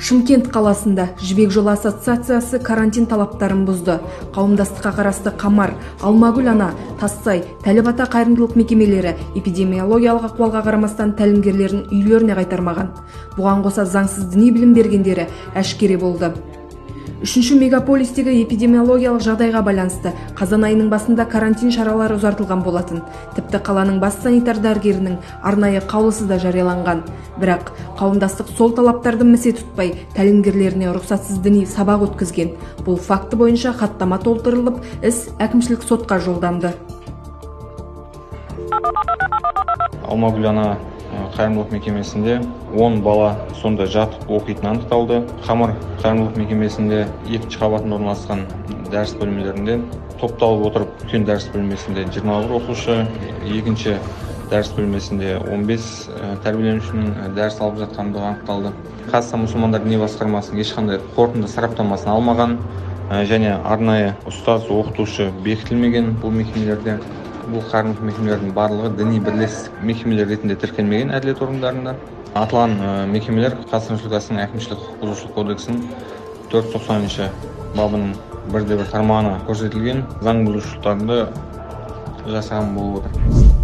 Шымкент қаласында Жібек жолы ассоциациясы карантин талаптарын бұзды. Қауымдастыққа қарасты Қамар, Алмагүл ана, Тассай, Тәліп ата қайырымдылық мекемелері эпидемиологиялық ахуалға қарамастан тәлімгерлерін үйлеріне қайтармаған. Бұған қоса заңсыз діни білім бергендері әшкере болды. Үшінші мегаполистегі эпидемиологиялық жағдайға байланысты қазан айының басында карантин шаралары ұзартылған болатын. Тіпті қаланың бас санитар дәрігерінің арнайы қаулысы да жарияланған. Бірақ қауымдастық сол талаптарды місе тұтпай, тәлімгерлеріне рұқсатсыз діни сабақ өткізген. Бұл факті бойынша хаттама толтырылып, іс әкімшілік сотқа жолданды. Алмагүл ана қайырымдылық мекемесінде 10 бала сонда жатып оқитыны анықталды. Қамар қайырымдылық мекемесінде екінші қабатында орналасқан дәріс бөлмелерінде топталып отырып, үлкен дәріс бөлмесінде 21 оқушы, екінші дәріс бөлмесінде 15 тәрбиеленушінің дәріс алып жатқандығы анықталды. Қазақстан мұсылмандар діни басқармасының ешқандай қорытынды сараптамасын алмаған және арнайы ұстаз оқытушы бекітілмеген бұл мекемелерде. Бұл қайырымдылық мекемелердің барлығы діни бірлестік мекемелер ретінде тіркелмеген әділет органдарында. Аталған мекемелер Қазақстан Республикасының әкімшілік құқық бұзушылық кодексінің 490 бабының 1-1 тармағына көрсетілген заң бұзушылықтарды жасаған болып отыр.